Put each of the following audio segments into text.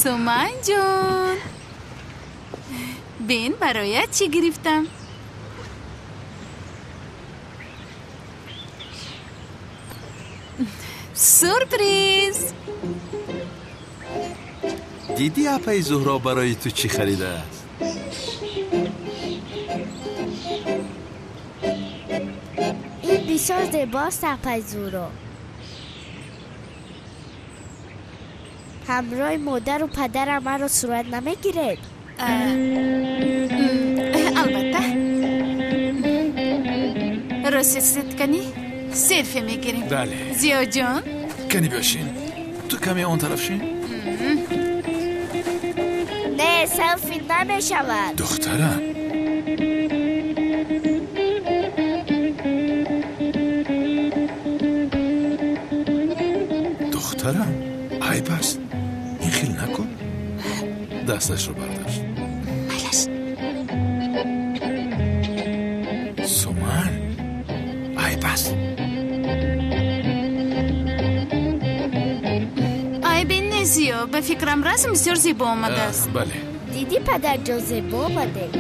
Суманҷон, бин бароят чӣ гирифтам. Сюрприз! Дидӣ апаи Зуҳро барои ту чӣ харидааст? Ин бисёр зебост, апаи Зуҳро. Ҳамроҳи модару падарам маро сурат намегиред? Албатта. Рости кани селфи мегирем. Бале. Зиёҷон? Кани биёшин. Ту каме он тараф шин. Не, селфи намешавад. Духтарам. Духтарам, айб аст. Ин хел накун. Дасташро бардошт. Майлаш. Суман, айб аст. Айбе не, Зиё, ба фикрам расм бисёр зебо омадааст. Бале. Дидӣ, падарҷон, зебо омадед.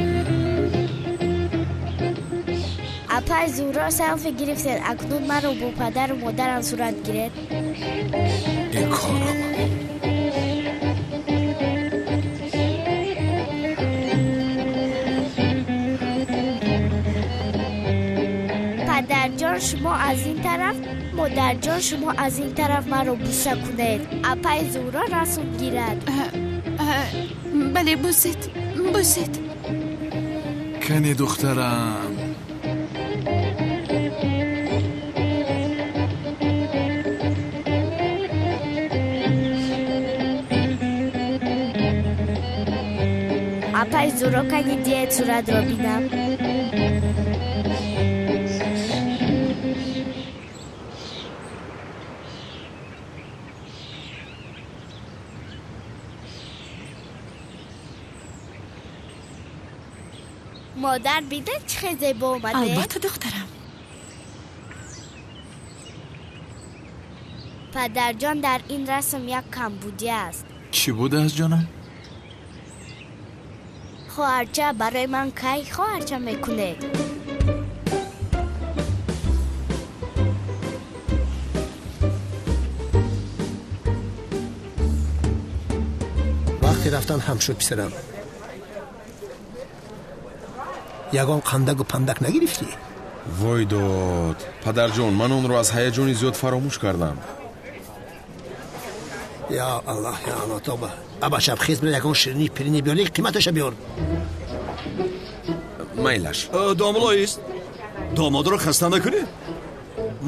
Апаи Зуҳро селфи гирифтед, акнун маро бо падару модарам сурат гиред. Ин корро Падарҷон, шумо аз ин тараф, модарҷон, шумо аз ин тараф маро буса кунед. Апаи Зуҳро расм гирад. Бале, бусед, бусед. Кани духтарам. Апаи Зуҳро, кани диҳед суратро бинам. Модар, бинед чӣ хел зебо омадед? Албатта, духтарам. Падарҷон, дар ин расм як камбудӣ аст. Чӣ будааст, ҷонам? Хоҳарча, барои ман кай хоҳарча мекунед? Вақти рафтан ҳам шуд, писарам. Ягон қандагу пандак нагирифтӣ? Вой дод, падарҷон, ман онро аз ҳаяҷони зиёд фаромӯш кардам. Я Аллоҳ, я Аллоҳ, тоба. Аба шабхез бира ягон ширинӣ пиринӣ биёр, қиматаша биёр. Майлаш. Домлоист, домодро хаста накунед.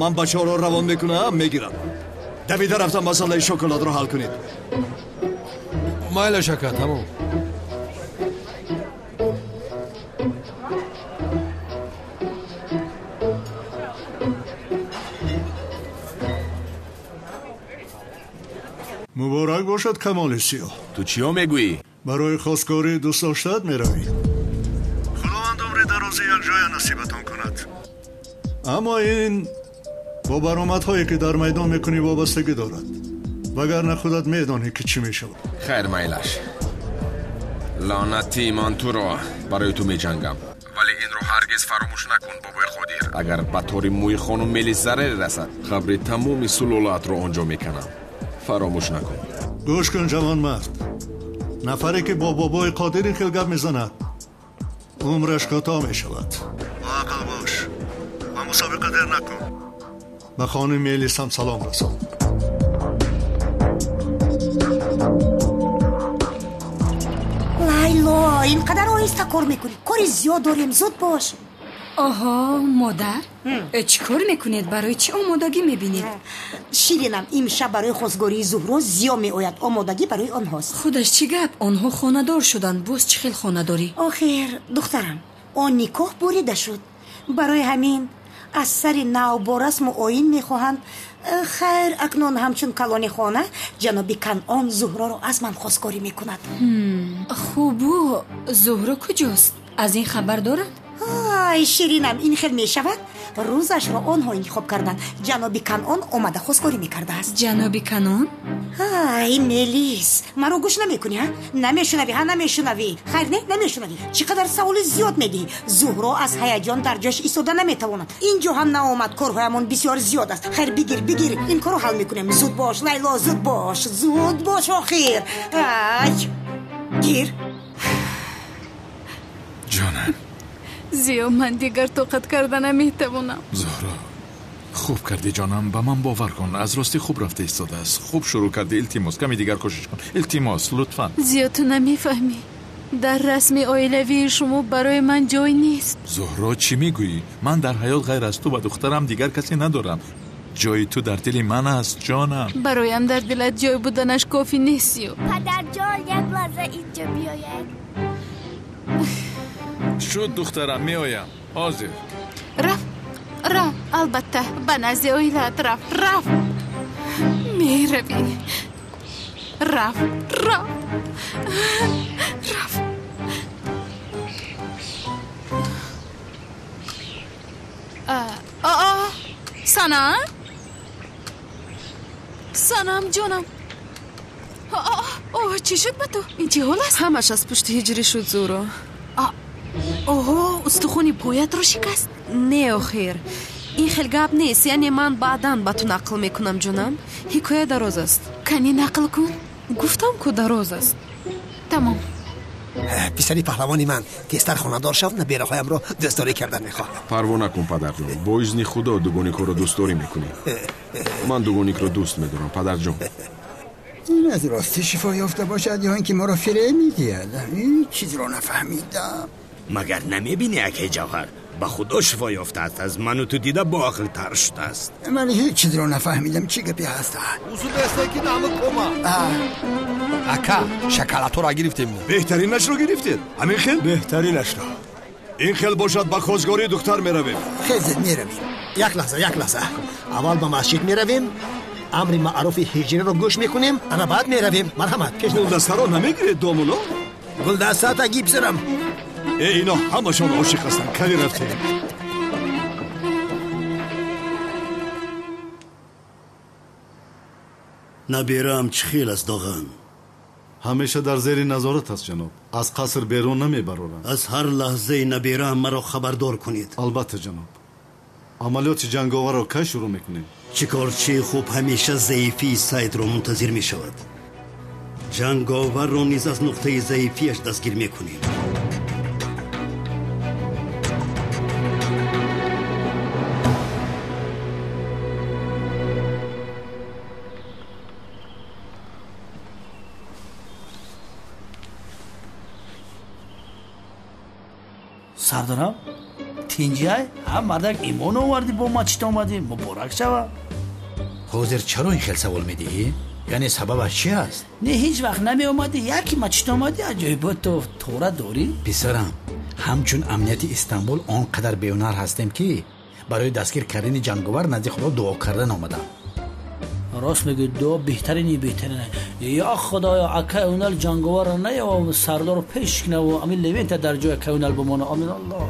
Ман бачаҳоро равон мекунам, мегирам. Давида рафтам масъалаи шоколадро ҳал кунед. Майлаш, ака, тамом. Муборак бошад, Камоли Сиёҳ. Ту чиё мегӯӣ? Барои хостгорӣ дӯстдоштаат меравӣ. Худованд умри дарози якҷоя насибатон кунад. Аммо ин бо баромадҳое ки дар майдон мекунӣ вобастагӣ дорад. Вагарна худат медонӣ ки чӣ мешавад. Хайр, майлаш. Лаънати ман туро, барои ту меҷангам. Вале инро ҳаргиз фаромӯш накун, бобои Қодир. Агар ба тори мӯи хонум Мелис зараре расад, қабри тамоми сулолаатро он ҷо меканам. Фаромӯш накун. Гӯш кун, ҷавонмард. Нафаре ки бо бобои Қодир ин хел гап мезанад, умраш кӯтоҳ мешавад. Боақл бош ва мусобиқа дер накун. Ба хонум Мелис ҳам салом расон. Лайло, ин қадар оҳиста кор мекунӣ. Кори зиёд дорем, зуд бош. Оҳо, модар, чӣ кор мекунед? Барои чӣ омодагӣ мебинед? Ширинам, имшаб барои хостгории Зуҳро Зиё меояд. Омодагӣ барои онҳост. Худаш чӣ гап? Онҳо хонадор шуданд. Боз чӣ хел хонадорӣ? Охир, духтарам, он никоҳ бурида шуд. Барои ҳамин аз сари нав бо расму оин мехоҳанд. Хайр, акнун ҳамчун калони хона ҷаноби Канъон Зуҳроро аз ман хостгорӣ мекунад. Хубу, Зуҳро куҷост? Аз ин хабар дорад? Апаи ширинам, ин хел мешавад? Рӯзашро онҳо интихоб карданд. Ҷаноби Канон омада хостгорӣ мекардааст. Ҷаноби Канон? Ай, Мелис, маро гӯш намекунӣ, ҳа? Намешунавӣ, ҳа, намешунавӣ. Хайр, не, намешунавӣ. Чӣ қадар саволи зиёд медиҳӣ. Зуҳро аз ҳаяҷон дар ҷояш истода наметавонад. Ин ҷо ҳам наомад, корҳоямон бисёр зиёд аст. Хайр, бигир, бигир, ин корро ҳал мекунем. Зуд бош, Лайло, зуд бош, зуд бош, охир. Ай, гир. Ҷонам. Зиё, ман дигар тоқат карда наметавонам. Зуҳро, хуб кардӣ ҷонам, ба ман бовар кун, аз ростӣ хуб рафта истодааст. Хуб шурӯъ кардӣ, илтимос, каме дигар кӯшиш кун. Илтимос, лутфан. Зиё, ту намефаҳмӣ. Дар расми оилавии шумо барои ман ҷой нест. Зуҳро, чӣ мегӯӣ? Ман дар ҳаёт ғайр аз ту ва духтарам дигар касе надорам. Ҷои ту дар дили ман аст, ҷонам. Бароям дар дилат ҷой буданаш кофӣ нест, Зиё. Падарҷон, як лаҳза инҷо биёед. Шуд, духтарам, меоям. Ҳозир. Рафт, рафт, албатта, ба назди оилаат рафт, рафт. Меравӣ. Рафт, рафт, рафт. Аа, Санам? Санам, ҷонам. О, чӣ шуд ба ту? Ин чӣ ҳол аст? Ҳамаш аз пушти ҳиҷрӣ шуд, Зуро. Оҳо, устухони поятро шикаст? Не, охир. Ин хел гап нест, яъне ман баъдан ба ту нақл мекунам, ҷонам. Ҳикоя дароз аст. Кани нақл кун? Гуфтам, ку дароз аст. Тамом. Писари паҳлавони ман, тезтар хонадор шав, набераҳоямро дӯстдорӣ кардан мехоҳам. Парво накун, падарҷон, бо изни Худо дугоникҳоро дӯстдорӣ мекунӣ. Ман дугоникро дӯст медорам, падарҷон. Ин аз ростӣ шифо ёфта бошад ё ин ки моро фиреб медиҳад? Ҳеҷ чизро нафаҳмидам. Магар намебинӣ, акай Ҷавҳар, ба Худо шифо ёфтааст, аз ману ту дида боақлтар шудааст. Ман ҳеҷ чизро нафаҳмидам, чӣ гапе ҳаст? Ака, шоколадҳоро гирифтем. Беҳтаринашро гирифтед? Ҳамин хел? Беҳтаринашро. Ин хел бошад, ба хостгории духтар меравем. Хезед, меравем. Як лаҳза, як лаҳза. Аввал ба масҷид меравем, амри маъруфи ҳиҷриро гӯш мекунем, ана баъд меравем. Марҳамат, пеш. Гулдастаро намегиред, домуло? Гулдастата гипсарам. Э, ино ҳамашон ошиқ ҳастанд. Кали рафтем. Набераам чӣ хел аст, Доған? Ҳамеша дар зери назорат аст, ҷаноб. Аз қаср берун намебароранд. Аз ҳар лаҳзаи набераам маро хабардор кунед. Албатта, ҷаноб. Амалиёти ҷанговарро кай шурӯъ мекунем? Чикорчии хуб ҳамеша заифии сайдро мунтазир мешавад. Ҷанговарро низ аз нуқтаи заифиаш дастгир мекунем. Сардарам, тинҷиай, ҳа мардак имон овардӣ, бо мачит омадӣ, муборак шава. Ҳозир чаро ин хел савол медиҳӣ? Яъне сабабаш чи аст? Не, ҳеҷ вақт намеомадӣ, яке мачит омадӣ, аҷоибот то тора дорӣ? Писарам, ҳамчун амнияти Истанбул он қадар беҳунар ҳастем, ки барои дастгир кардани ҷанговар назди Худо дуо кардан омадам. Рост мегӯӣ, дуо беҳтарини беҳтарин. Ё Худоё, акай унал ҷанговарро наёв, сардорро пеш кунаву амин Левента дар ҷои акай унал бимона. Амин Аллоҳ.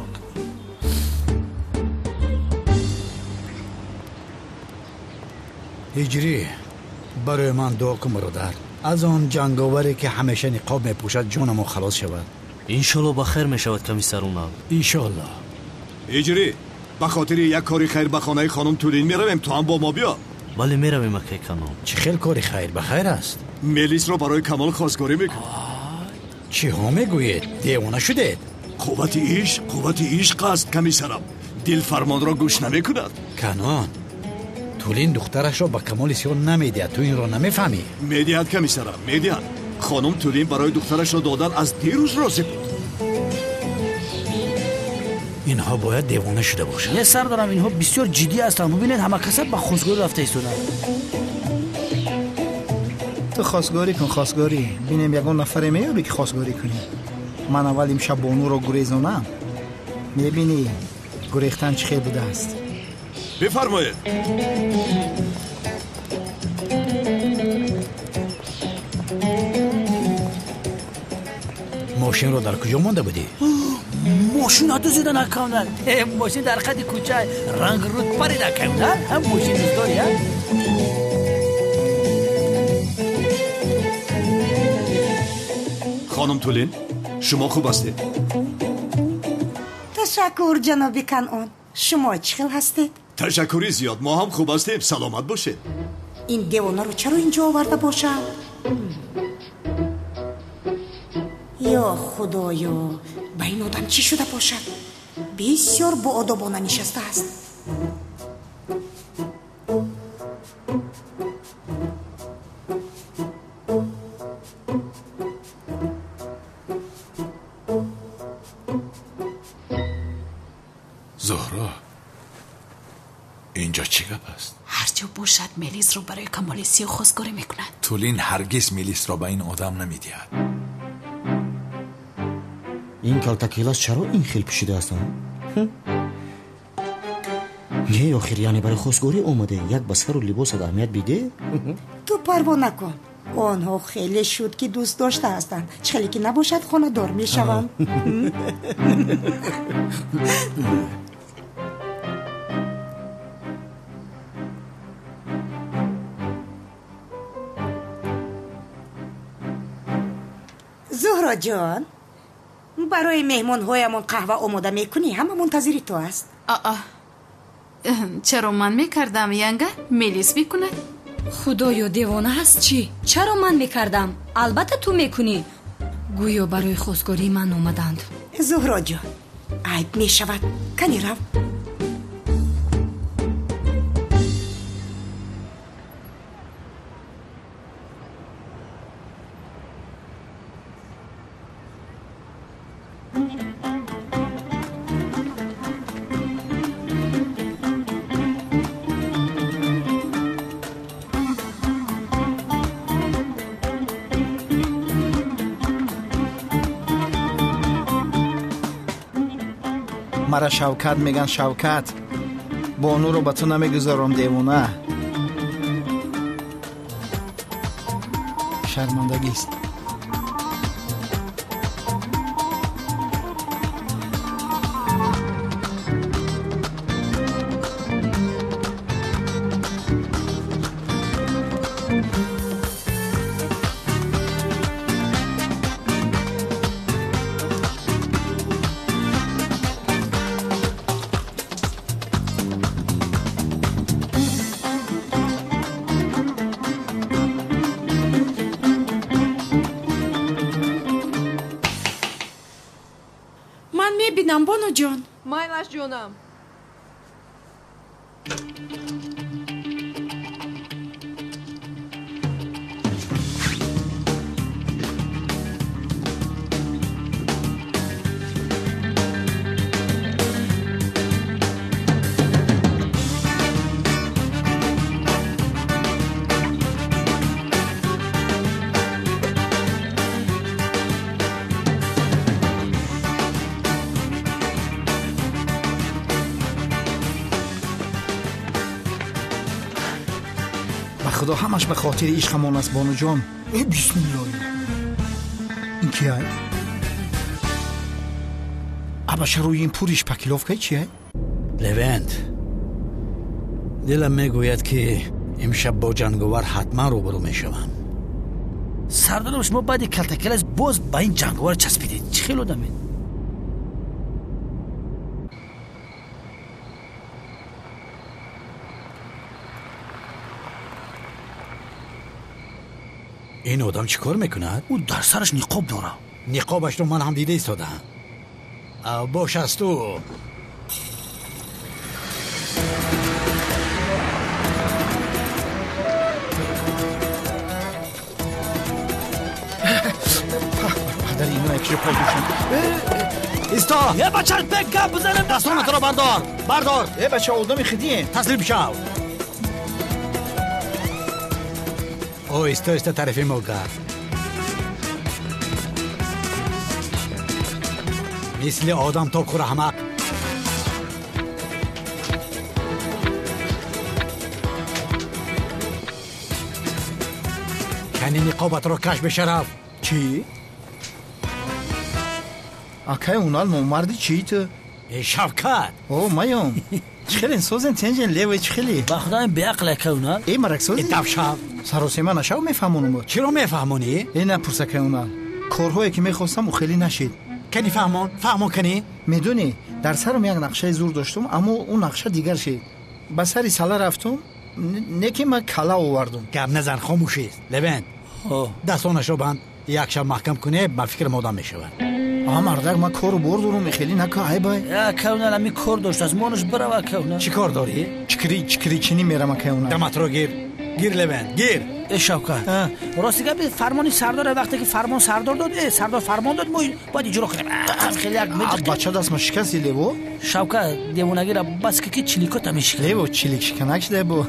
Ҳиҷрӣ, барои ман дуо кун, бародар. Аз он ҷанговаре ки ҳамеша ниқоб мепӯшад ҷонамон халос шавад. Иншолло ба хайр мешавад, комиссар Унал. Иншолло. Ҳиҷрӣ, ба хотири як кори хайр ба хонаи хонум Тулин меравем, ту ҳам бо мо биё. Бале, меравем, акай Канон. Чӣ хел кори хайр? Ба хайр аст? Мелисро барои Камол хостгорӣ мекунам. Чиҳо мегӯед? Девона шудед? Қуввати ишқ, қуввати ишқ аст, комиссарам. Дилфармонро гӯш намекунад. Канон, Тулин духтарашро ба Камоли Сиёҳ намедиҳад. Ту инро намефаҳмӣ? Медиҳад, комиссарам, медиҳад. Хонум Тулин барои духтарашро додан аз дирӯз розӣ буд. Инҳо бояд девона шуда бошанд. Не, сардарам, инҳо бисёр ҷиддӣ ҳастанд. Бубинед, ҳама каса ба хостгорӣ рафта истоданд. Ту хостгорӣ кун, хостгорӣ. Бинем ягон нафаре меёбӣ, ки хостгорӣ кунӣ. Ман аввал имшаб бонуро гурезонам. Мебинӣ, гурехтан чӣ хел будааст. Бифармоед. Мошинро дар куҷо монда будӣ? Мошин дуздидан акаунал. Мошин дар қади кӯча ранг руд парид акаунал. Ҳам мошин дуздорӣ, а? Хонум Тулин, шумо хуб ҳастед? Ташаккур, ҷаноби Канъон. Шумо чӣ хел ҳастед? Ташаккури зиёд, мо ҳам хуб ҳастем. Саломат бошед. Ин девонаро чаро инҷо оварда бошам? Ё худоё, ба ин одам чӣ шуда бошад? Бисёр боодобона нишастааст. Зуҳро, инҷо чӣ гап аст? Ҳар ҷо бошад, Мелисро барои Камоли Сиёҳ хостгорӣ мекунад. Тулин ҳаргиз Мелисро ба ин одам намедиҳад. Ин калтакелас чаро ин хел пӯшидааст? Не, охир, яъне барои хостгорӣ омаде, як ба сару либосат аҳамият биде? Ту парво накун. Онҳо хеле шуд ки дӯст дошта ҳастанд. Чӣ хеле ки набошад, хонадор мешаванд. Зуҳроҷон, барои меҳмонҳоямон қаҳва омода мекунӣ? Ҳама мунтазири ту аст. Аа, чаро ман мекардам, янга? Мелис мекунад. Худоё, девона ҳаст чӣ? Чаро ман мекардам? Албатта ту мекунӣ. Гӯё барои хостгории ман омаданд. Зуҳроҷон, айб мешавад. Кани рав. Мара Шавкат меган, Шавкат. Бонуро ба ту намегузорам, девона. Шармандагист. Мебинам, Бонуҷон. Майлаш, ҷонам. Худо ҳамаш ба хотири ишқамон аст, Бонуҷон. Э, бисмиллоҳ. Ин кияй? Абаша рӯи ин пуриш пакиловкай чияй? Левент, дилам мегӯяд, ки имшаб бо ҷанговар ҳатман рӯбарӯ мешавам. Сардорам, шумо баъди калтакелас боз ба ин ҷанговар часпидед. Чӣ хел одамед? Ин одам чӣ кор мекунад? Ӯ дар сараш ниқоб дорад. Ниқобашро ман ҳам дида истодаам. Бош аз ту. Падари ино якҷо пайдо шуд. Исто! Е, бача, бек гап бизанем! Дастонатро бардор! Бардор! Е, бача, одами хидием. Таслим шав! Оҳиста оҳиста тарафи мо гард. Мисли одам тоб хӯр, аҳмақ. Кани ниқобатро каш, бешараф. Чӣ? Акай унал номарди чӣ ту? Э, Шавкат! О, маём. Чӣ хелен созен тенҷен левой чӣ хели? Ба худоем беақл акай унал. Э, марак созен? Э, давшав. Саросема нашав мефаҳмонум. Чиро мефаҳмонӣ? Э, напурс акай унал. Корҳое ки мехостам, ӯ хеле нашид. Кани фаҳмон, фаҳмон кани? Медонӣ, дар сарам як нақшаи зур доштум, аммо ӯ нақша дигар шид. Ба сари сала рафтум, не ки ман кала овардум. Гап назан, хомӯшист. Левент, дастонашро банд, як шаб маҳкам куне, ба фикрам одам мешавад. А мардак, ман кору бор дорум, хеле нака айбай. Акай унал ами кор доштааст, монаш бирав акай унал. Чӣ кор дорӣ? Чикри чикричинӣ мерам акай унал. Даматро гир. Гир Левент, гир. Э, Шавкат, рости гап, фармони сардор, вақте ки фармон сардор дод, сардор фармон дод, мо бояд иҷро кунем. Хеле як бача дастма шикасти лево. Шавкат, девонагира бас ки чиликота мешиканад. Лево чилик шиканак шуда бо.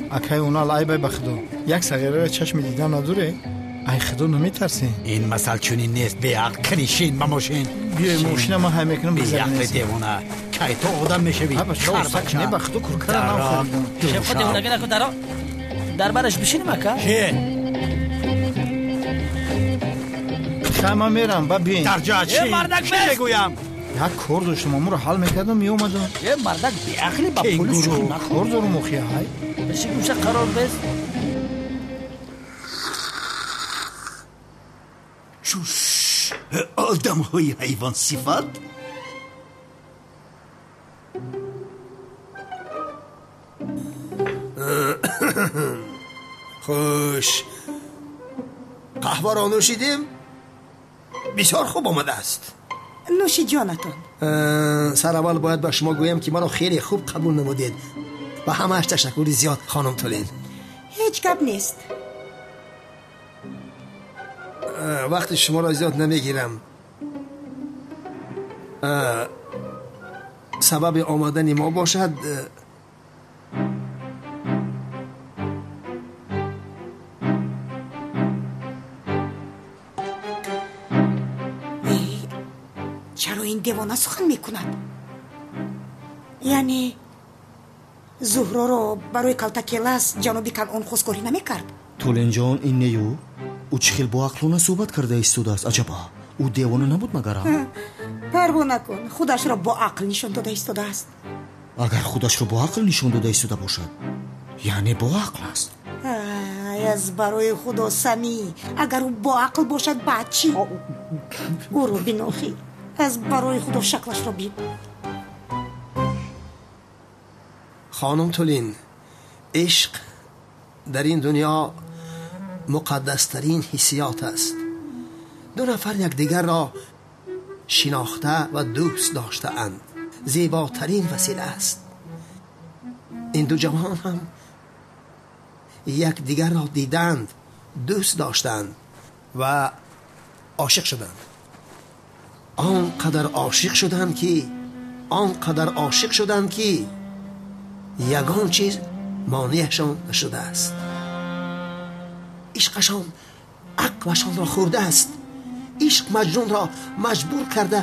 Акай унал айбай ба худо. Як сағираро чашми дидан надоре. Ай худо наметарсӣ. Ин масал чунин нест, беақл, кани шин ба мошин. Биёй мошина ман ҳай мекунам. Беақли девона. Кай то одам мешавӣ? Бача, не ба худо куркара нам харидам. Шавкат, девонагӣ накун, даро. Дар бараш бишинем ака? Шин. Хай ман мерам, ба биёин. Дар ҷоят шин. Э, мардак, чӣ мегӯям? Як кор доштам, амуро ҳал мекардам, меомадам. Э, мардак беақлӣ, ба пулис шӯхӣ накун. Кор дорум охи, ҳай. Бишин гӯша қарор бес. Чуш, одамҳои ҳайвонсифат. Хуш, қаҳваро нӯшидем, бисёр хуб омадааст. Нӯши ҷонатон. Сараввал бояд ба шумо гӯям, ки маро хеле хуб қабул намудед. Ба ҳамааш ташаккури зиёд, хонум Тулин. Ҳеҷ гап нест. Вақти шуморо зиёд намегирам. Сабаби омадани мо бошад чаро ин девона сухан мекунад? Яъне Зуҳроро барои калтакелас ҷаноби Канъон хостгорӣ намекард? Тулинҷон, ин нею ӯ чӣ хел боақлона суҳбат карда истодааст. Аҷаба, ӯ девона набуд магарам? Парво накун, худашро боақл нишон дода истодааст. Агар худашро боақл нишон дода истода бошад, яъне боақл аст. Ай, аз барои худо Самӣ, агар ӯ боақл бошад, баъд чӣ? Ӯро бинохӣ, аз барои худо шаклашро бин. Хонум Тулин, ишқ дар ин дунё муқаддастарин ҳиссиёт аст. Ду нафар якдигарро шинохта ва дӯст доштаанд. Зеботарин васила аст. Ин ду ҷавон ҳам якдигарро диданд, дӯст доштанд ва ошиқ шуданд. Он қадар ошиқ шуданд ки, он қадар ошиқ шуданд ки ягон чиз монеашон нашудааст. Ишқашон ақлашонро хӯрдааст. Ишқ Маҷнунро маҷбур карда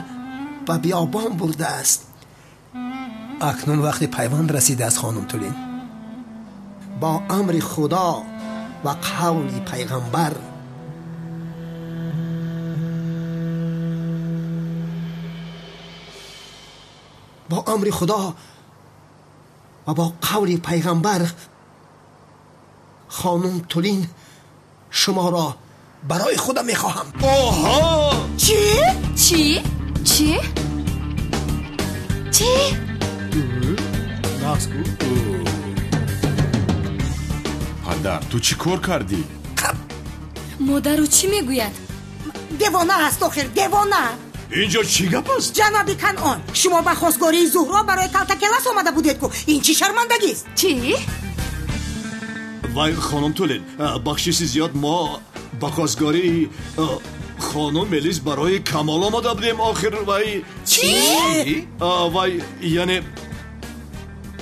ба биёбон бурдааст. Акнун вақти пайванд расидааст, хонум Тулин. Бо амри Худо ва қавли пайғамбар бо амри Худо ва бо қавли пайғамбар хонум Тулин, шуморо барои худам мехоҳам. Оҳо! Чӣ? Чӣ? Чӣ? Чӣ? Падар, ту чӣ кор кардӣ? Модару чӣ мегӯяд? Девона аст охир, девона. Инҷо чӣ гап аст? Ҷаноби Канъон, шумо ба хостгории Зуҳро барои калтакелас омада будед ку. Ин чӣ шармандагист? Чӣ? Вай, хонум Тулин, бахшиши зиёд, мо ба хостгории хонум Мелис барои Камол омада будем. Охир вай чӣ? Вай, яъне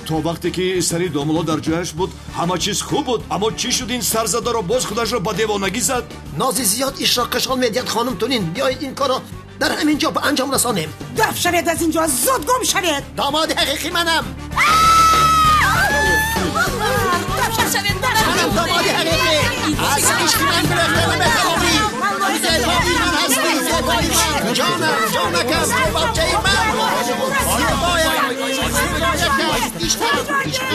то вақте ки сари домуло дар ҷояш буд, ҳама чиз хуб буд, аммо чӣ шуд ин сарзадаро боз худашро ба девонагӣ зад? Нози зиёд ишро кашол медиҳад, хонум Тулин. Биёед ин корро дар ҳамин ҷо ба анҷом расонем. Даф шавед аз ин ҷо, зуд гум шавед. Домоди ҳақиқӣ манам. Манам домоди ҳақиқӣ. Аз ишқи ман гурехта наметавонӣ. Зебои ман ҳастӣ, зебои Ҷонам, ҷонакам, бачаи ман.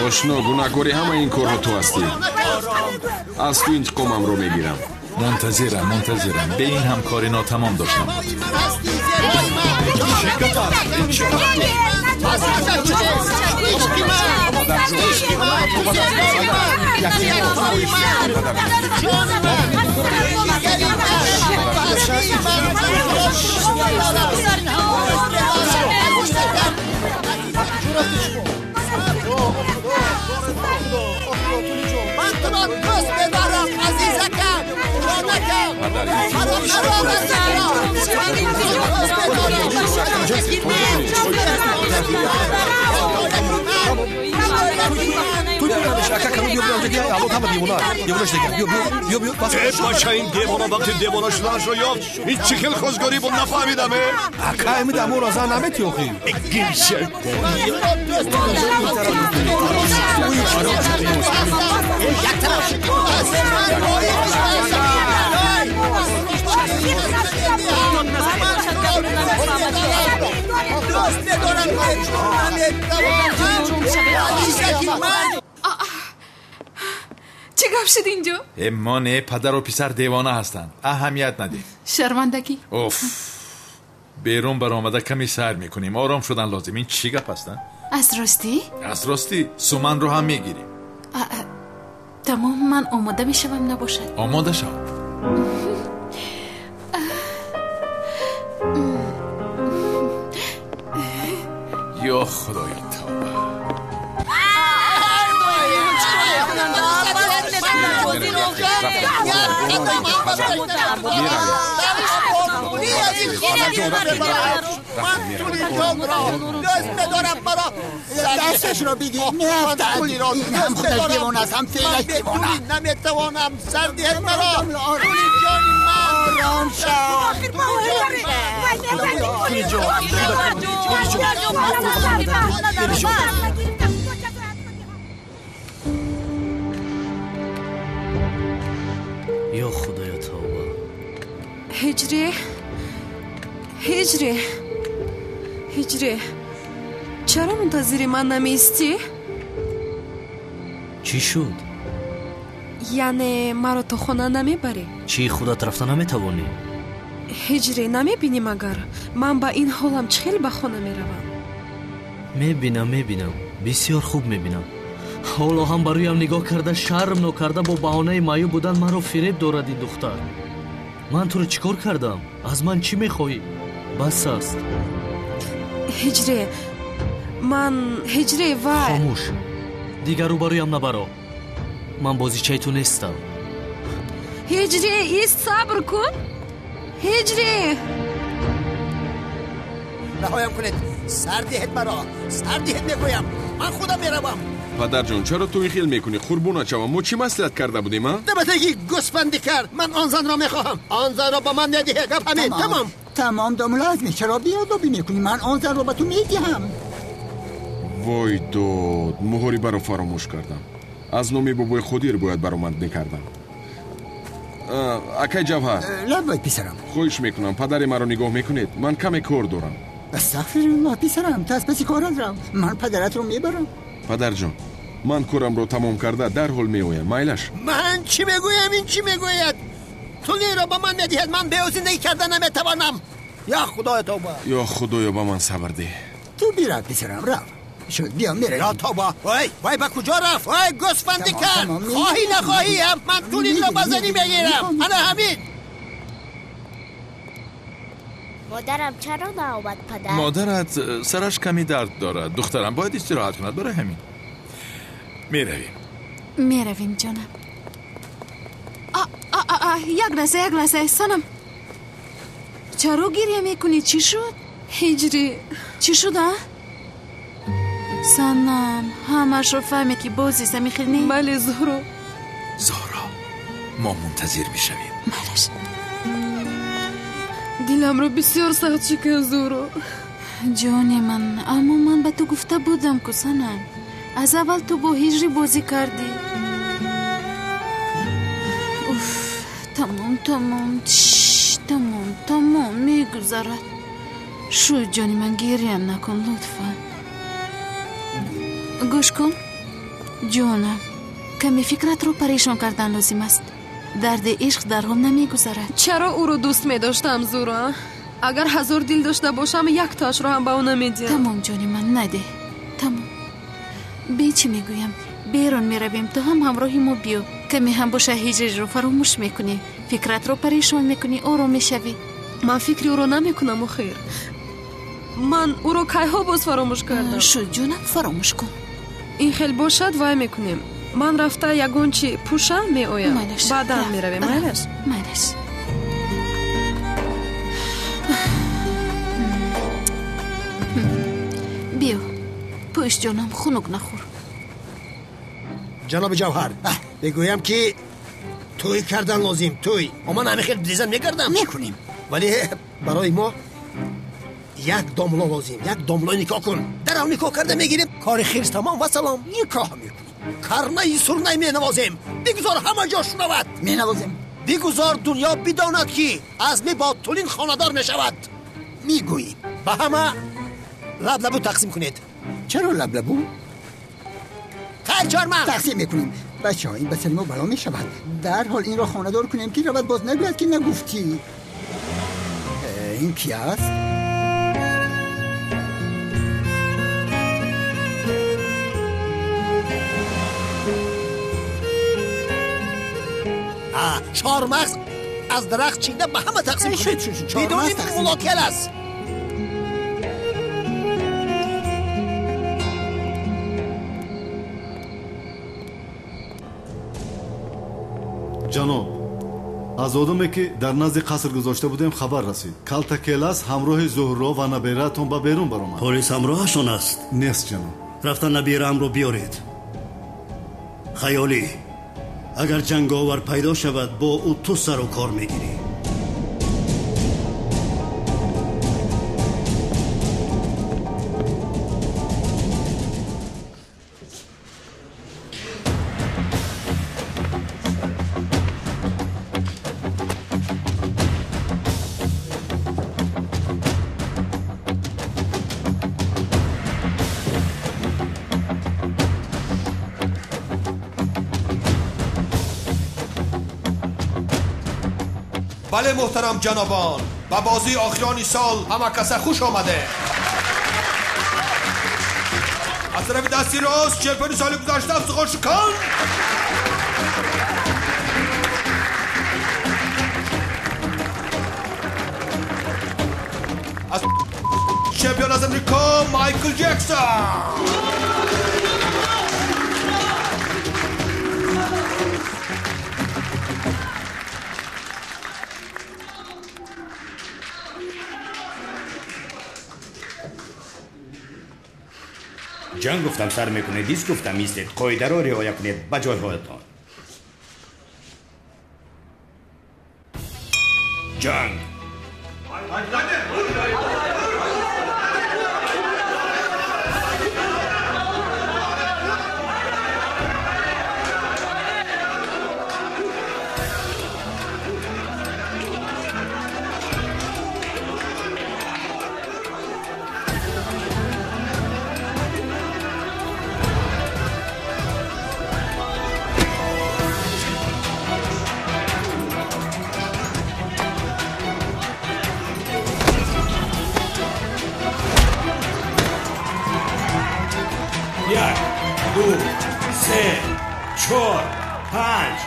Ошно, гунаҳкори ҳамаи ин корҳо ту ҳастӣ. Аз ту интиқомамро мегирам. Мунтазирам, мунтазирам. Бе ин ҳам кори нотамом доштам буд. Ман туро дӯст медорам, азизакам, ҷонакам. Бача, ин девона вақти девона шуданашро ёфт, ин чӣ хел хозгорӣ буд, нафаҳмидам. Ака, ҳамин даморо зан наметӣ охир. Чӣ гап шуд инҷо? Мо не, падару писар девона ҳастанд. Аҳамият надиҳ. Шармандагӣ. Уф, берун баромада каме сайр мекунем. Ором шудан лозим. Ин чӣ гап аст? Аз ростӣ? Аз ростӣ. Суманро ҳам мегирем. Тамом, ман омода мешавам, набошад. Омода шав. Ё худоё, тавба. Дасташро бигир, меафтад. Ин ҳам худаш девона аст, ҳам феълаш девона. Наметавонам, сар диҳед маро. Тули ҷони ман. Ором шав. Ё худоё, тавба. Ҳиҷрӣ, ҳиҷрӣ, ҳиҷрӣ, чаро мунтазири ман намеистӣ? Чӣ шуд? Яъне маро то хона намебарӣ? Чӣ, худат рафта наметавонӣ? Ҳиҷрӣ, намебинӣ магар ман ба ин ҳолам чӣ хел ба хона меравам? Мебинам, мебинам, бисёр хуб мебинам. Ҳоло ҳам ба рӯям нигоҳ карда, шарм нокарда, бо баҳонаи маъюб будан маро фиреб дорад ин духтар. Ман туро чӣ кор кардам? Аз ман чӣ мехоҳӣ? Бас аст. Ҳиҷрӣ, ман ҳиҷрӣ ва хомӯш, дигар рӯбарӯям набаро. Ман бозичаи ту нестам. Ҳиҷрӣ, ист, сабр кун. Ҳиҷрӣ, раҳоям кунед. Сар диҳед маро, сар диҳед мегӯям. Ман худам меравам. Падарҷон, чаро ту ин хел мекунӣ? Қурбона шавам, мо чӣ маслиҳат карда будем, а? Дабатаги гӯсфанди кард. Ман он занро мехоҳам. Он занро ба ман медиҳед. Гап ҳамин. Тамом. Тамом, домла Азми, чаро беодобӣ мекунӣ? Ман он занро ба ту медиҳам. Вой дод, муҳорибаро фаромӯш кардам. Аз номи бобои Қодир бояд баромад мекардам. Акай Ҷавҳар. Лаббай, писарам. Хоҳиш мекунам, падари маро нигоҳ мекунед. Ман каме кор дорам. Астағфируллоҳ, писарам, ту аз паси корат рав. Ман падаратро мебарам. Падарҷон, ман корамро тамом карда дарҳол меоям. Майлаш? Ман чӣ мегӯям, ин чӣ мегӯяд? Тулиро ба ман медиҳад, ман бе ӯ зиндагӣ карда наметавонам. Ё худоё, тавба. Ё худоё, ба ман сабр деҳ. Ту бирав, писарам, рав. Шуд, биё, меравем. Ё тавба. Вой, вой, ба куҷо рафт? Вой, гӯсфанди кард. Хоҳӣ нахоҳӣ ҳам ман тулиро ба занӣ мегирам. Ана ҳамин. Модарам чаро наомад, падар? Модарат сараш каме дард дорад, духтарам, бояд истироҳат кунад. Барои ҳамин меравем. Меравем, ҷонам. Як лаҳза, як лаҳза, санам. Чаро гиря мекунӣ? Чӣ шуд? Ҳиҷрӣ, чӣ шуд, а? Санам, ҳамашро фаҳме ки боз ами хел не? Бале, Зуҳро. Зуҳро, мо мунтазир мешавем. Малаш. Диламро бисёр сахт шикан, Зуҳро. Ҷони ман, аммо ман ба ту гуфта будам ку, санам. Аз аввал ту бо ҳиҷрӣ бозӣ кардӣ. Уф, тамом, тамом, тамом. Тамом мегузарад. Шуд, ҷони ман, гиря накун, лутфан. Гӯш кун, ҷонам, каме фикратро парешон кардан лозим аст. Дарди ишқ дарҳол намегузарад. Чаро ӯро дӯст медоштам, Зура? Агар 1000 дил дошта бошам, яктоашро ҳам ба ӯ намедиҳам. Тамом, ҷони ман, надеҳ. Тамом. Бе чӣ мегӯям? Берун меравем, ту ҳам ҳамроҳи мо биё. Каме ҳам боша ҳиҷриро фаромӯш мекунӣ. Фикратро парешон мекунӣ, ором мешавӣ. Ман фикри ӯро намекунам, охир. Ман ӯро кайҳо боз фаромӯш кардам. Шуд, ҷонам, фаромӯш кун. Ин хел бошад, вай мекунем. Ман рафта ягон чи пӯшам, меоям. Баъдан меравем, майлаш? Майлаш. Биё, пӯш, ҷонам, хунук нахӯр. Ҷаноби Ҷавҳар, мегӯям ки тӯй кардан лозим, тӯй. Ман ҳамин хел дизан мекардам. Мекунем. Вале барои мо як домло лозим, як домлои никоҳ кун. Дарав никоҳ карда мегирем, кори хирс тамом ва салом. Никоҳ мекунем. Карнаи сурнай менавозем. Бигузор ҳама ҷо шунавад. Менавозем. Бигузор дунё бидонад ки Азмӣ бо Тулин хонадор мешавад. Мегӯем. Ба ҳама лаблабу тақсим кунед. Чаро лаблабу? Хайр, чормағз тақсим мекунем. Бачаҳо, ин ба сари мо бало мешавад. Дарҳол инро хонадор кунем ки равад боз нагӯяд ки нагуфтӣ. Ин ки аст? Чормағз аз дарахт чида ба ҳама тақсим кунед. Бидуни мулокел аст. Ҷаноб, аз одаме ки дар назди қаср гузошта будем хабар расид. Калта Келас ҳамроҳи Зуҳро ва набераатон ба берун баромад. Полис ҳамроҳашон аст? Нест, ҷаноб. Рафта набераамро биёред. Хаёлӣ, агар ҷанговар пайдо шавад, бо ӯ ту сару кор мегирӣ. بله محترم جنابان، به بازی آخرانی سال همه کس خوش آمده. از طرف دستی راست چمپیون سال گذشته افتخار شکان، از چمپیون از امریکا مایکل جکسون. جنگ گفتم سر میکنید، دیس گفتم ایستید. قاعده را رعایت کنید به جای هایتان. جنگ. یک، دو، سه، چهار، پنج،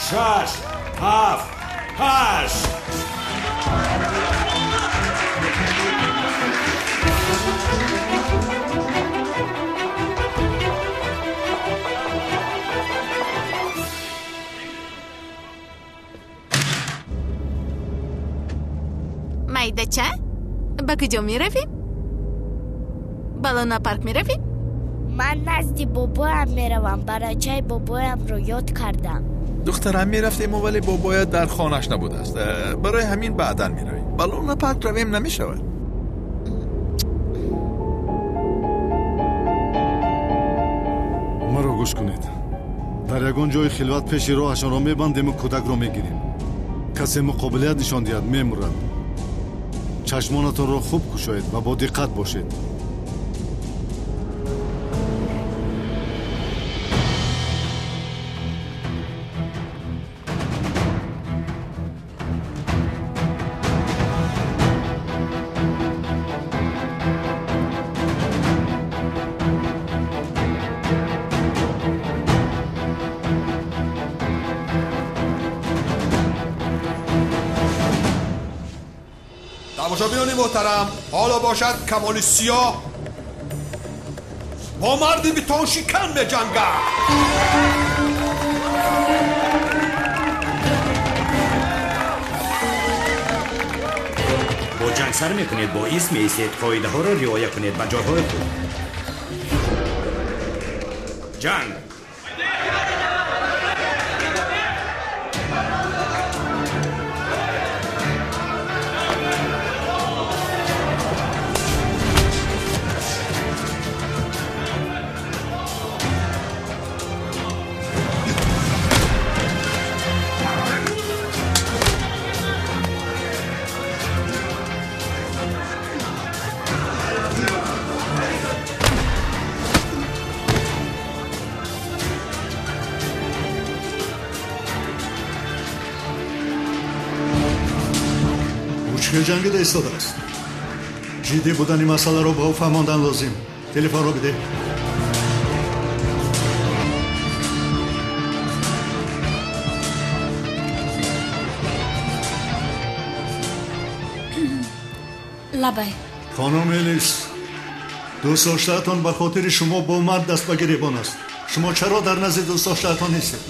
شش، هفت، هشت. Майдача, ба куҷо меравем? Ба луна парк меравем? Ман назди бобоям меравам. Барачаи бобоямро ёд кардам. Духтарам, мерафтему, вале бобоят дар хонааш набудааст. Барои ҳамин баъдан меравем. Ба луна парк равем намешавад. Маро гӯш кунед. Дар ягон ҷои хилват пеши роҳашонро мебандему кӯдакро мегирем. Касе муқобилият нишон диҳад, мемурад. Чашмонатонро хуб кушоед ва бо диққат бошед. тамошобинони муҳтарам, ҳоло бошад Камоли Сиёҳ бо марди бетоншикан меҷангад. Бо ҷанг сар мекунед, бо исм меистед, қоидаҳоро риоя кунед ба ҷойҳои худ. Ҷанг! Ҷангида истодааст. Ҷиддӣ будани масъаларо ба ӯ фаҳмондан лозим. Телефонро бидеҳ. Лабай. Хонум Элис, дӯстдоштаатон ба хотири шумо бо мард даст ба гиребон аст. Шумо чаро дар назди дӯстдоштаатон нестед?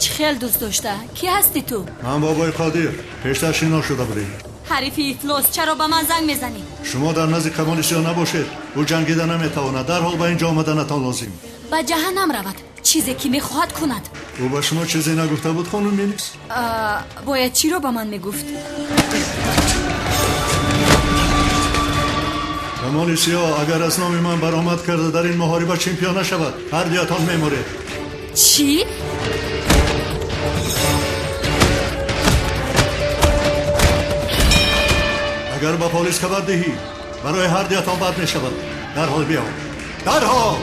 Чӣ хел дӯст дошта? Кӣ ҳастӣ ту? Ман бобои Қодир. Пештар шинос шуда будем. Ҳарифи ифлос, чаро ба ман занг мезанӣ? Шумо дар назди Камоли Сиёҳ набошед. Ӯ ҷангида наметавонад. Дарҳол ба ин ҷо омаданатон лозим. Ба ҷаҳаннам равад. Чизе ки мехоҳад кунад. Ӯ ба шумо чизе нагуфта буд, хонум Мелис? Бояд чиро ба ман мегуфт? Камоли Сиёҳ агар аз номи ман баромад карда дар ин муҳориба чемпион нашавад, ҳар дуятон меморед. Чӣ? Агар ба полис хабар диҳӣ, барои ҳар дуятон бад мешавад. Дарҳол биё, дарҳол!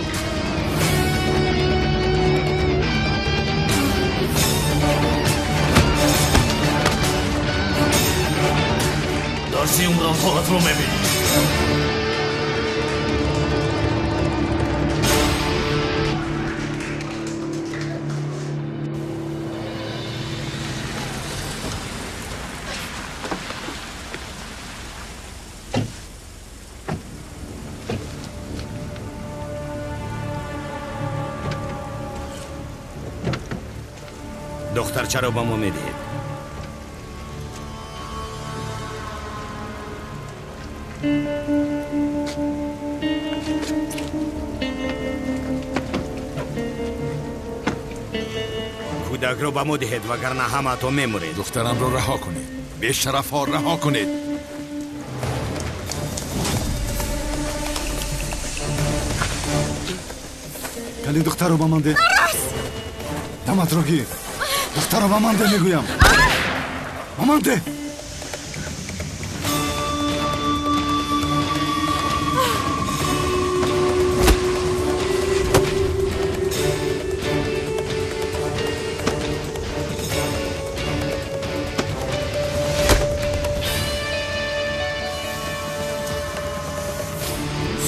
Дарси умрам ҳолатро мебинӣ. Духтарчаро ба мо медиҳед. Кӯдакро ба мо диҳед, вагарна ҳамаатон мемуред. Духтарамро раҳо кунед. Бешарафҳо, раҳо кунед. Кали духтарро ба ман деҳ. Даматро гир. Духтарро ба ман деҳ, мегӯям. Ба ман деҳ.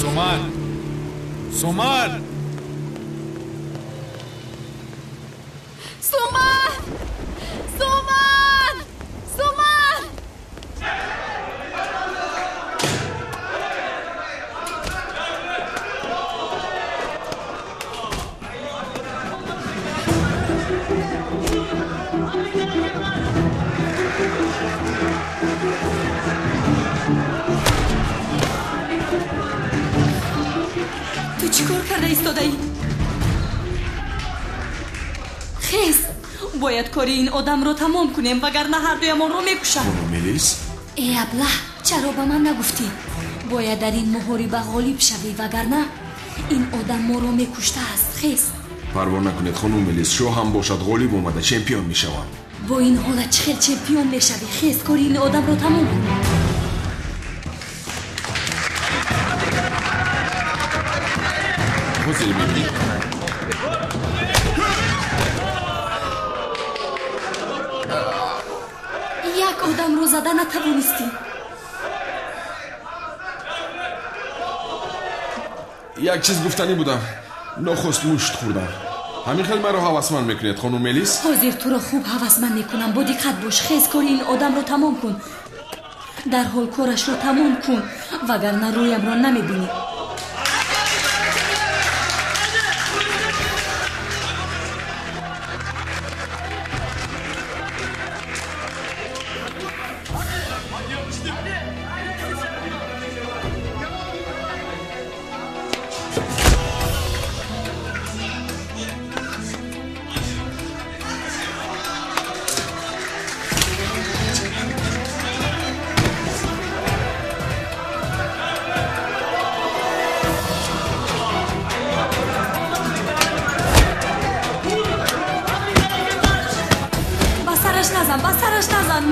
Суман! Суман! Суман! Суман! Суман! Ту чӣ кор карда истодаӣ? Хез! Бояд кори ин одамро тамом кунем, вагарна ҳар дуямонро мекушад. Хонум Мелис? Э аблаҳ, чаро ба ман нагуфтӣ? Бояд дар ин муҳориба ғолиб шавӣ, вагарна ин одам моро мекуштааст. Хез! Парво накунед, хонум Мелис, шоҳ ҳам бошад ғолиб омада чемпион мешавам. Бо ин ҳолат чӣ хел чемпион мешавӣ? Хез, кори ин одамро тамом кун. Ҳозир мебинӣ. Як одамро зада натавонистӣ. Як чиз гуфтанӣ будам, нохост мушт хӯрдам. Ҳамин хел маро ҳавасманд мекунед, хонум Мелис? Ҳозир туро хуб ҳавасманд мекунам. Бо диққат бош, хез, кори ин одамро тамом кун. Дарҳол корашро тамом кун, вагарна рӯямро намебинӣ.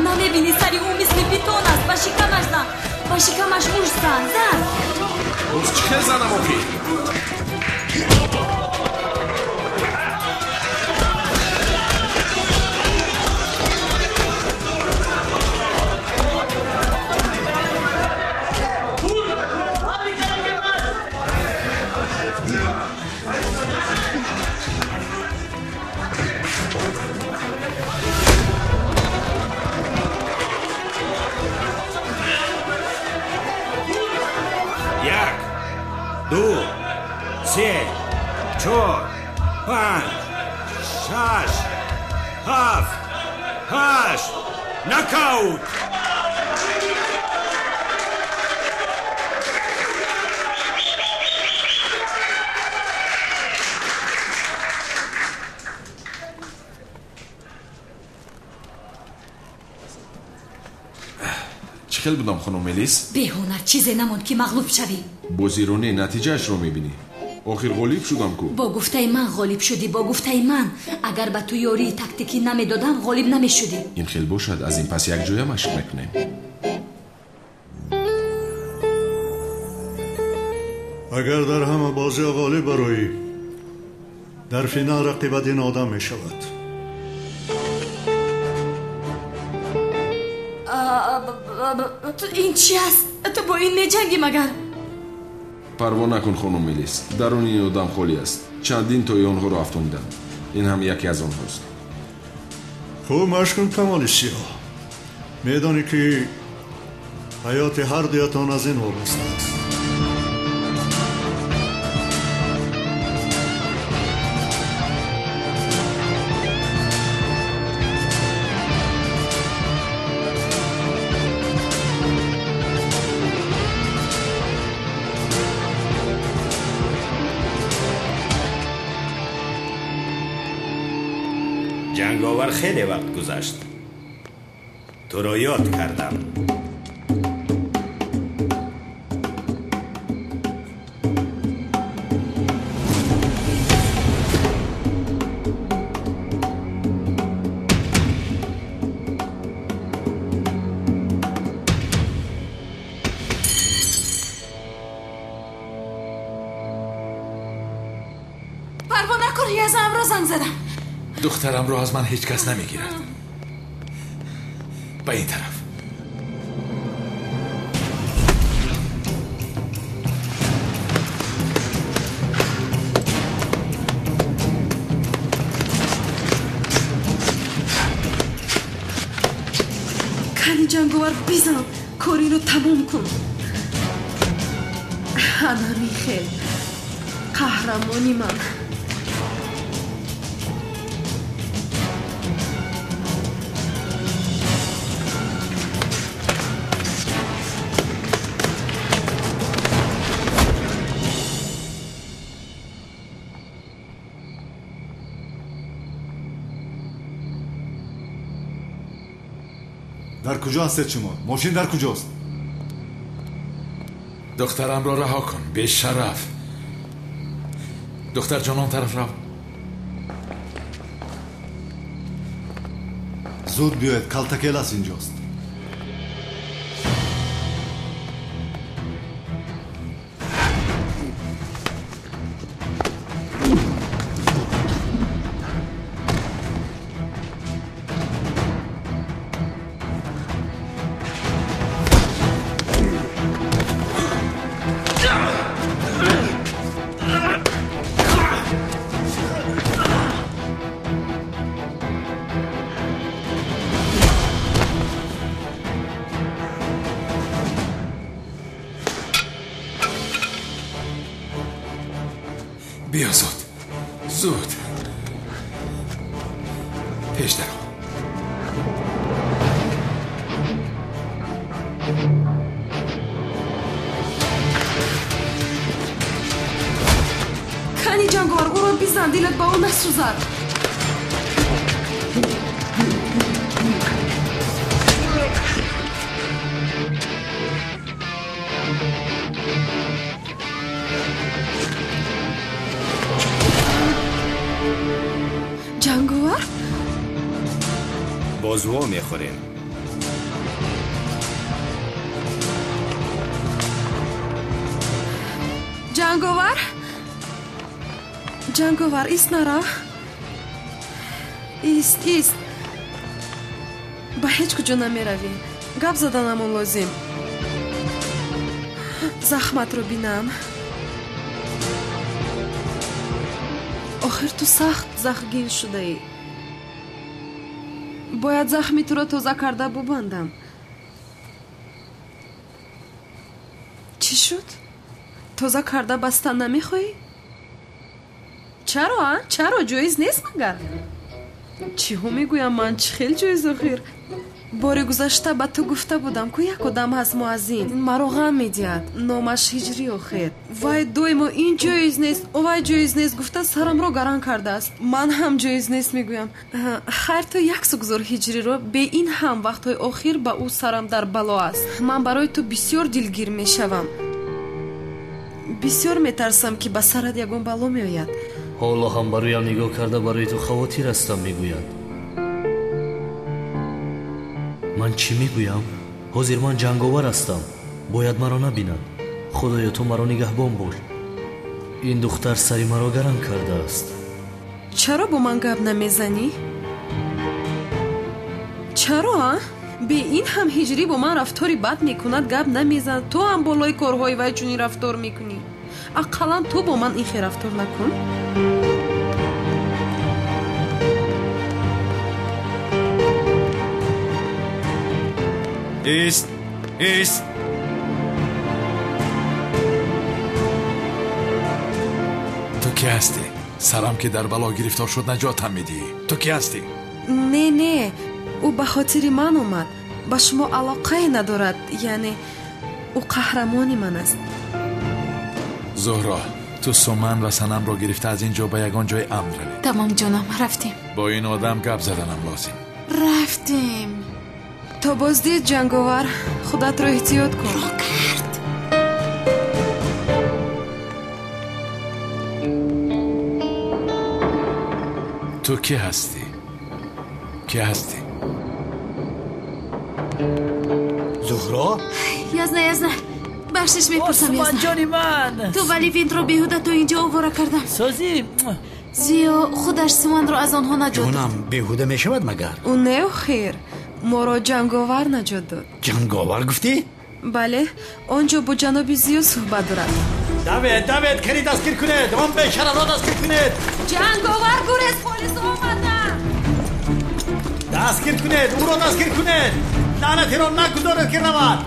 Намебинӣ, сари ӯ мисли битон аст. Ба шикамаш зан, ба шикамаш мушт зан, зан. Боз чӣ хел занам охӣ? Ду, се, чор, панҷ, шаш, ҳафт, ҳашт. Нокаут! Чӣ хел будам, хонум Мелис? Беҳунар чизе намонд, ки мағлуб шавӣ. Бозиро не, натиҷаашро мебинӣ. Охир ғолиб шудам ку. Бо гуфтаи ман ғолиб шудӣ, бо гуфтаи ман. Агар ба ту ёрии тактикӣ намедодам, ғолиб намешудӣ. Ин хел бошад, аз ин пас якҷоя машқ мекунем. Агар дар ҳама бозиҳо ғолиб бароӣ, дар финал рақибат ин одам мешавад. Ин чи аст? Ту бо ин меҷангӣ магар? Парво накун, хонум Мелис, даруни ин одам холӣ аст. Чандин тои онҳоро афтонидам. Ин ҳам яке аз онҳост. Хуб машқ кун, Камоли Сиёҳ. Медонӣ, ки ҳаёти ҳар дуятон аз ин вобаста аст. Ҷанговар, хеле вақт гузашт. Туро ёд кардам. Парво накун, язамро занг задам. Духтарамро аз ман ҳеҷ кас намегирад. Ба ин тараф. Кани ҷанговар, бизан, кориро тамом кун. Ана михел, қаҳрамони ман. Дар куҷо ҳастед шумо? Мошин дар куҷост? Духтарамро раҳо кун, бешараф. Духтарҷон, он тараф рав. Зуд биёед, калтакелас инҷост. Биё зуд, зуд пеш даро. Кани ҷанговар, ӯро бизан, дилат ба ӯ насӯзад. Ҷанговар? Боз во мехӯрем. Ҷанговар? Ҷанговар, ист, нарав. Ист, ист. Ба ҳеҷ куҷо намеравӣ. Гап заданамон лозим. Захматро бинам. Охир ту сахт захмгин шудаӣ. Бояд захми туро тоза карда бубандам. Чӣ шуд? Тоза карда бастан намехоҳӣ? Чаро, а? Чаро ҷоиз нест магар? Чиҳо мегӯям ман? Чӣ хел ҷоиз охир? Бори гузашта ба ту гуфта будам, ку як одам ҳаст муаззин, маро ғам медиҳад. Номаш Ҳиҷрӣ охир. Вай доимо ин ҷоиз нест, овай ҷоиз нест гуфта сарамро гаран кардааст. Ман ҳам ҷоиз нест мегӯям. Хайр, ту як сугзор Ҳиҷриро, бе ин ҳам вақтҳои охир ба ӯ сарам дар бало аст. Ман барои ту бисёр дилгир мешавам. Бисёр метарсам, ки ба сарат ягон бало меояд. Ҳоло ҳам ба рӯям нигоҳ карда барои ту хавотир ҳастам мегӯяд. Ман чӣ мегӯям? Ҳозир ман ҷанговар ҳастам, бояд маро набинанд. Худоё, ту маро нигаҳбон бош. Ин духтар сари маро гарам кардааст. Чаро бо ман гап намезанӣ? Чаро, а? Бе ин ҳам Ҳиҷрӣ бо ман рафтори бад мекунад, гап намезанад. Ту ҳам болои корҳои вай чунин рафтор мекунӣ. Ақаллан ту бо ман ин хел рафтор накун. Ист, ист. Ту кӣ ҳастӣ? Сарам ки дар бало гирифтор шуд, наҷотам медиҳӣ. Ту кӣ ҳастӣ? Не, не, ӯ ба хотири ман омад. Ба шумо алоқае надорад. Яъне ӯ қаҳрамони ман аст. Зуҳро, ту Суман ва Санамро гирифта аз ин ҷо ба ягон ҷои амн равед. Тамом ҷонам, рафтем. Бо ин одам гап заданам лозим. Рафтем. То боздид, ҷанговар, худатро эҳтиёт кун. Ро кард. Ту кӣ ҳастӣ? Кӣ ҳастӣ? Зуҳро? Язна, язна. Бахшиш мепурсам, язна. Осмон ҷони ман. Ту ва Левинтро беҳуда то инҷо овора кардам. Созӣ. Зиё худаш Суманро аз онҳо наҷот дод. Ҷонам, беҳуда мешавад магар? Ӯ не, охир. Моро ҷанговар наҷот дод. Ҷанговар гуфтӣ? Бале, он ҷо бо ҷаноби Зиё суҳбат дорад. Давед, давед, кани дастгир кунед, он бешарафро дастгир кунед. Ҷанговар гурез, полис омаданд. Дастгир кунед, ӯро дастгир кунед. Лаънатиро нагузоред ки равад.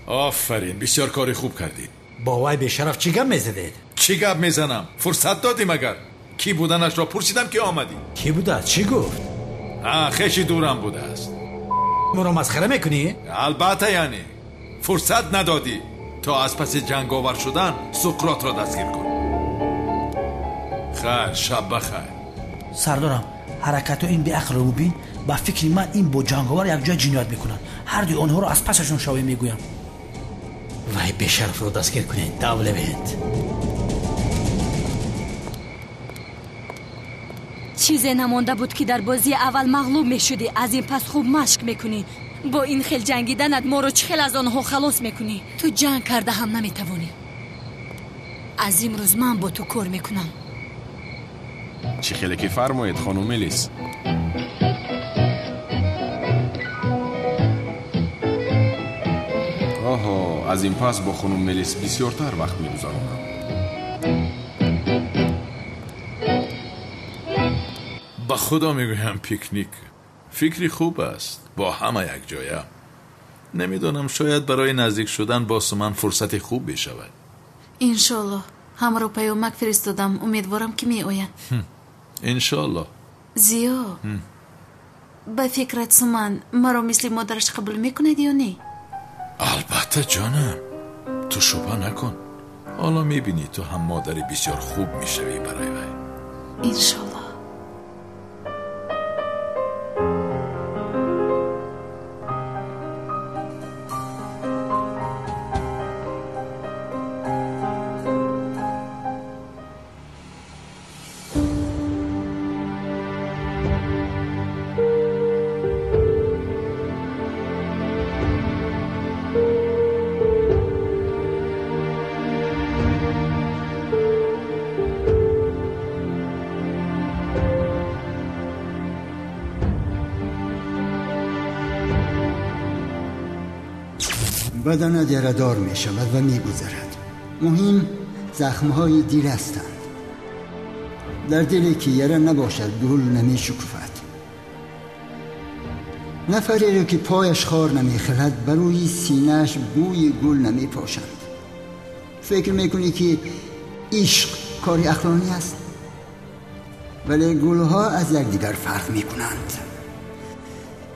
Офарин, бисёр кори хуб кардӣ. Бо вай бешараф чӣ гап мезадед? Чӣ гап мезанам? Фурсат додӣ магар? Кӣ буданашро пурсидам, ки омадӣ. Кӣ будааст? Чӣ гуфт? Хеши дурам будааст. Моро масхара мекунӣ? Албатта, яъне фурсат надодӣ то аз паси ҷанговар шудан Суқротро дастгир кун. Хайр, шаб бахайр. Сардорам, ҳаракатҳои ин беақлро бубин. Ба фикри ман ин бо ҷанговар якҷоя ҷиноят мекунанд. Ҳардуи онҳоро аз пасашон шавем мегӯям. Вай бешарафро дастгир кунед, дав Левент. Чизе намонда буд, ки дар бозии аввал мағлуб мешудӣ. Аз ин пас хуб машқ мекунӣ. Бо ин хел ҷангиданат моро чӣ хел аз онҳо халос мекунӣ? Ту ҷанг карда ҳам наметавонӣ. Аз имрӯз ман бо ту кор мекунам. Чӣ хеле ки фармоед, хонум Мелис. Аз ин пас бо хонум Мелис бисёртар вақт мегузаронам. Ба худо мегӯям, пикник фикри хуб аст, бо ҳама якҷоя. Намедонам, шояд барои наздик шудан бо Суман фурсати хуб бишавад. Иншоаллоҳ. Ҳамаро паёмак фиристодам, умедворам ки меоянд. Иншоаллоҳ. Зиё, ба фикрат Суман маро мисли модараш қабул мекунад ё не? Албатта, ҷонам, ту шубҳа накун. Ҳоло мебинӣ, ту ҳам модари бисёр хуб мешавӣ барои вай. Иншоаллоҳ. بدنت یره‌دار می شود و می گذرد. مهم زخمهای دل هستند. در دلی که یره نباشد گل نمی شکفد. نفری را که پایش خار نمی خلد بر روی سینه‌اش بوی گل نمی پاشند. فکر میکنی که عشق کاری عقلانی است، ولی گلها از یکدیگر فرق میکنند.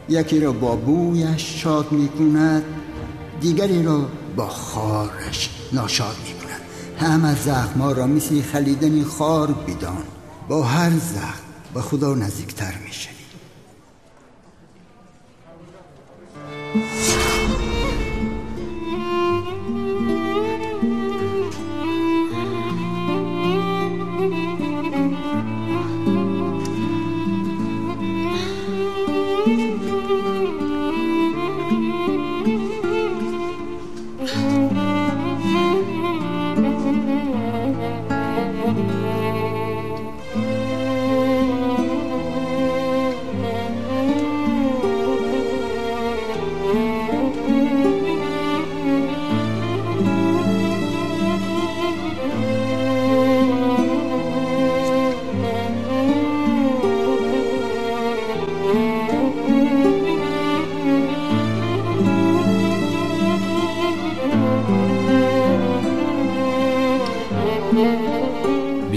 یکی را با بویش شاد میکند، دیگری را با خارش ناشاد میکند. همه زخمها را مثل خلیدن خار بدان. با هر زخم به خدا نزدیکتر میشوی.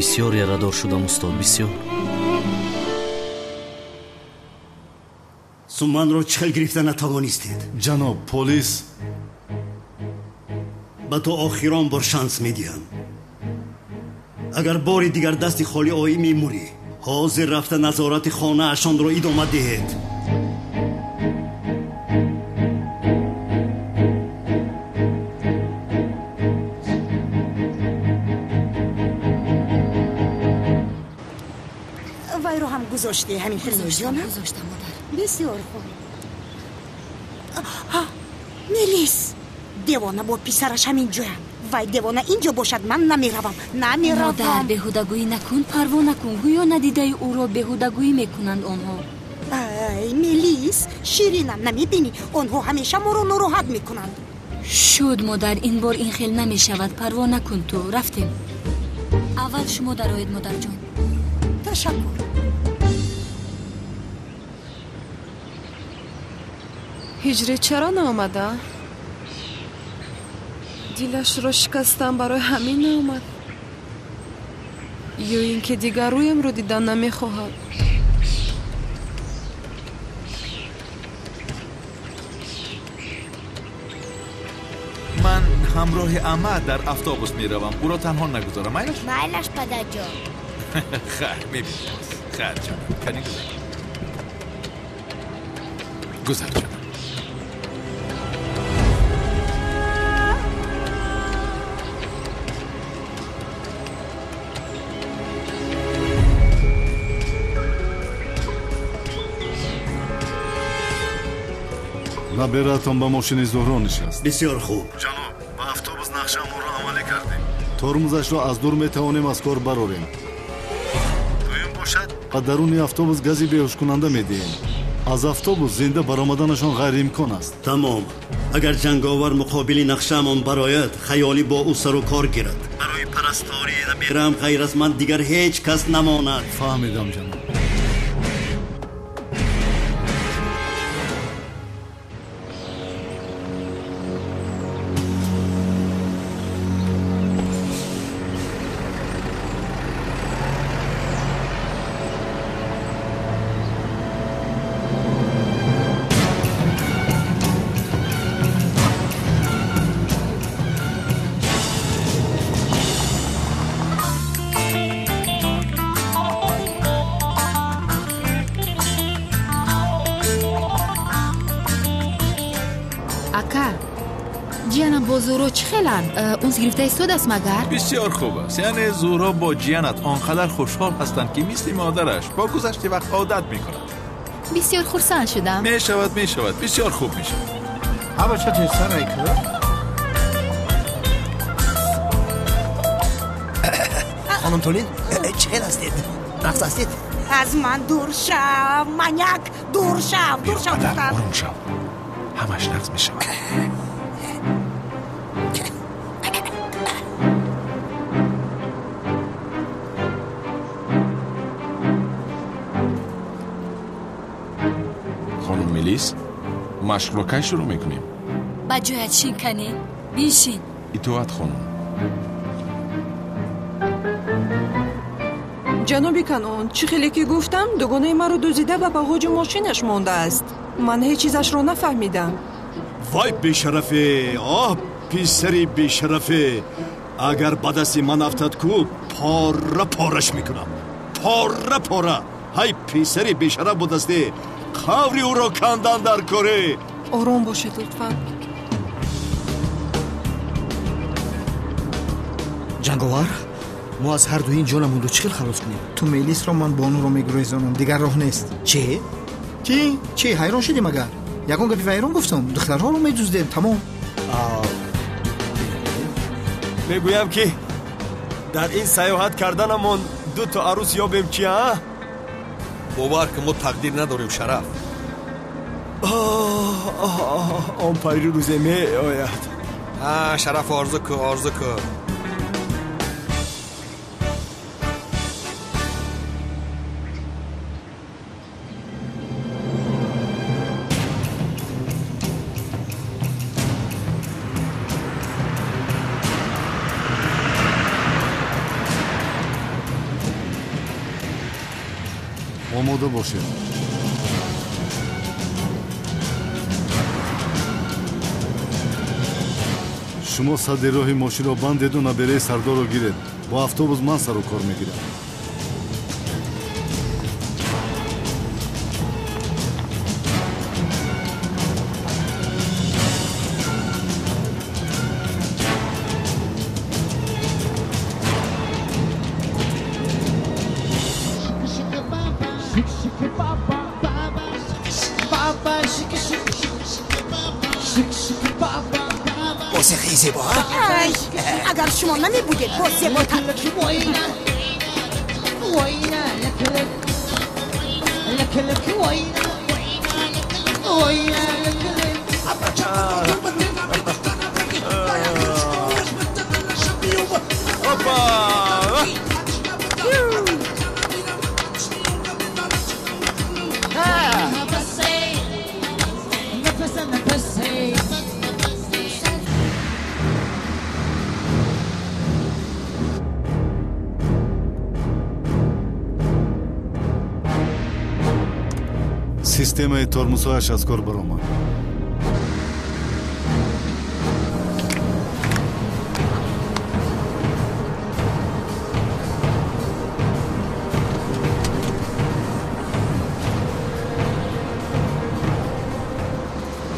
Бисёр ярадор шудам, устод, бисёр. Суманро чӣ хел гирифта натавонистед? Ҷаноб, полис. Ба ту охирон бор шанс медиҳам. Агар бори дигар дасти холӣ оӣ, мемурӣ. Ҳозир рафта назорати хонаашонро идома диҳед. Вайро ҳам гузоштӣ ҳамин хел ҷонам? Гузоштам, модар. Бисёр хуб. Мелис, девона бо писараш ҳамин ҷоянд. Вай девона инҷо бошад, ман намеравам, намеравам. Модар, беҳудагӯӣ накун, парво накун. Гӯё надидаи ӯро беҳудагӯӣ мекунанд онҳо. Ай, Мелис, ширинам, намебинӣ? Онҳо ҳамеша моро нороҳат мекунанд. Шуд, модар, ин бор ин хел намешавад. Парво накун ту. Рафтем. Аввал шумо дароед, модарҷон. Ташаккур. Ҳиҷрӣ чаро наомада? Дилашро шикастам, барои ҳамин наомад. Ё ин ки дигар рӯямро дидан намехоҳад. Ман ҳамроҳи ама дар автобус меравам. Ӯро танҳо нагузорам, майлаш? Майлаш, падарҷон. Хайр, мебинем. Хайр, ҷонам. Кани гузар. Гузар, ҷонам. Набиратон ба мошини Зуҳро нишаст. Бисёр хуб. Ҷаноб, ба автобус нақшаамонро амалӣ кардем. Тормозашро аз дур метавонем аз кор барорем. Дуюм бошад, ба даруни автобус гази беҳушкунанда медиҳем. Аз автобус зинда баромаданашон ғайриимкон аст. Тамом. Агар ҷанговар муқобили нақшаамон барояд, хаёлӣ бо ӯ сару кор гирад. Барои парасторӣ наберам ғайр аз ман дигар ҳеҷ кас намонад. Фаҳмидам, ҷаноб. Зуро чӣ хеланд? Унс гирифта истодааст магар? Бисёр хуб аст. Яъне Зуро бо ҷиянат он қадар хушҳол ҳастанд, ки мисли модараш бо гузашти вақт одат мекунад. Бисёр хурсанд шудам. Мешавад, мешавад, бисёр хуб мешавад. Ҳама ча тезтар айку? Хонум Толин, чӣ хел ҳастед? Нағз ҳастед? Аз ман дур шав, маньяк, дур шав, дур шав. Ором шав, ҳамаш нағз мешавад. Хонум Мелис, машқро кай шурӯъ мекунем? Ба ҷоят шин, канӣ, биншин. Итоат, хонум. Ҷаноби Канон, чӣ хеле ки гуфтам, дугонаи маро дузида ба бағоҷи мошинаш мондааст. Ман ҳеҷ чизашро нафаҳмидам. Вай бешарафе! Оҳ, писари бешарафе! Агар ба дасти ман афтад ку, пора пораш мекунам. Пора пора! Ҳай писари бешараф будасте! Қаври ӯро кандан дар коре! Ором бошед, лутфан. Ҷанговар, мо аз ҳар дуи ин ҷонамонро чӣ хел халос кунем? Ту Мелисро, ман Бонуро мегурезонам, дигар роҳ нест. Чӣ? Чӣ? Чӣ, ҳайрон шудӣ магар? Ягон гапи вайрон гуфтам? Духтарҳоро медуздем, тамом. Мегӯям ки дар ин саёҳат карданамон ду то арӯс ёбем, чи а? Бовар ки мо тақдир надорем, Шараф. Он пари рӯзе меояд. Шараф, орзу кун, орзу кун. Омода бошед. Шумо садди роҳи мошинро бандеду набераи сардорро гиред. Бо автобус ман сару кор мегирам. Мусиқии зебо. Агар шумо намебудед, боз зеботар. Системаи тормозҳояш аз кор баромад.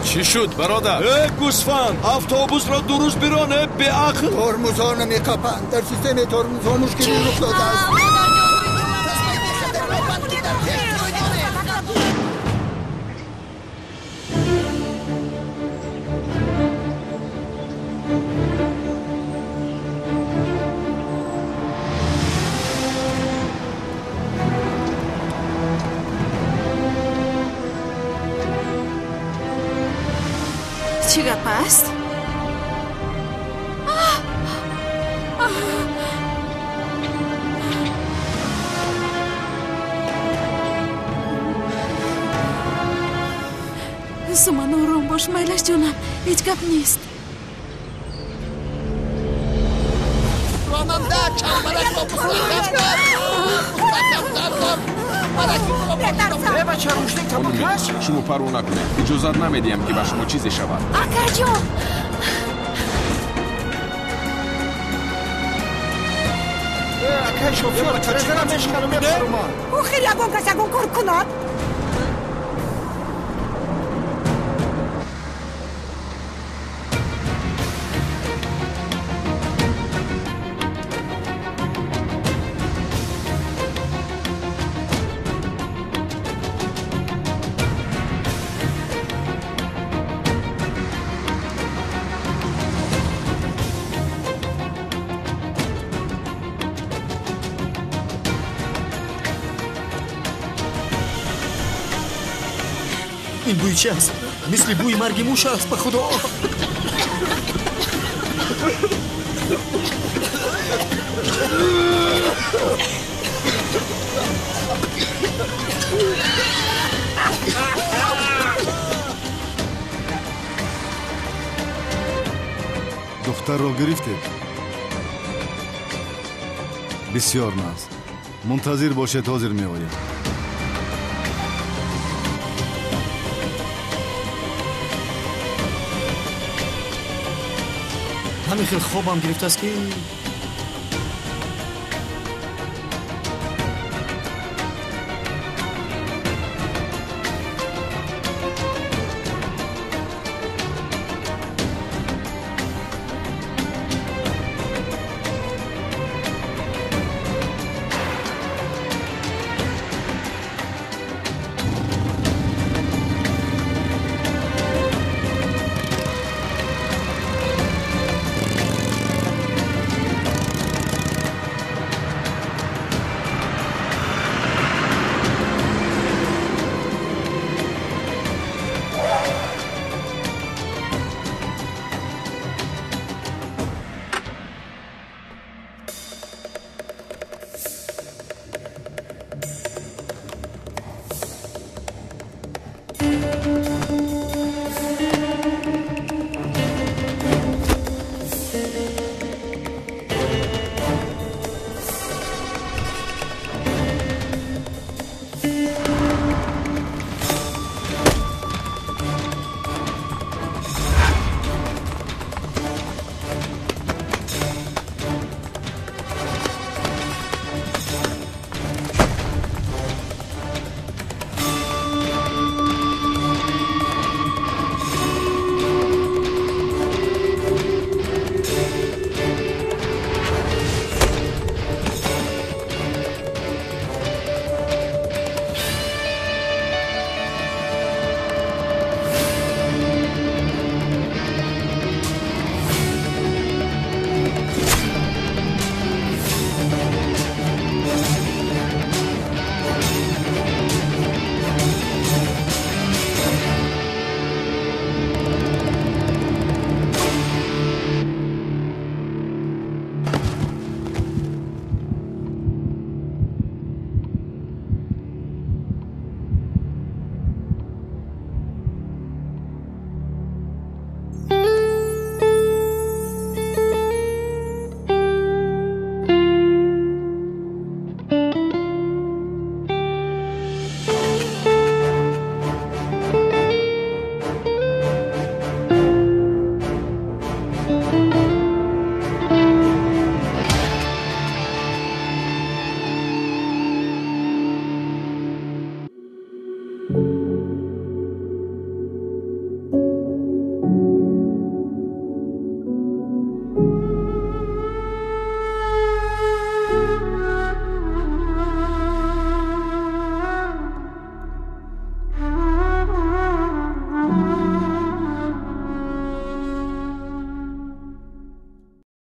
Чӣ шуд, бародар? Э, гӯсфанд, автобусро дуруст бирон, э, беақл! Тормозҳо намеқапанд. Дар системаи тормозҳо мушкилӣ рух додааст. Чӣ гап аст? Суман, ором бош, майлаш ҷонам, ҳеҷ гап нест. Ронанда чамбарашро шумо парво накунед, иҷозат намедиҳам ки ба шумо чизе шавад. Акаҷон! Акай шофёр, тарезара мешкану мепарума. Охир ягон кас ягон кор кунад. Ин бӯи чи аст? Мисли бӯи марги муш аст, ба худо. Духтарро гирифтед? Бисёр нағз. Мунтазир бошед, ҳозир меоям. Ҳамин хел хобам гирифтааст ки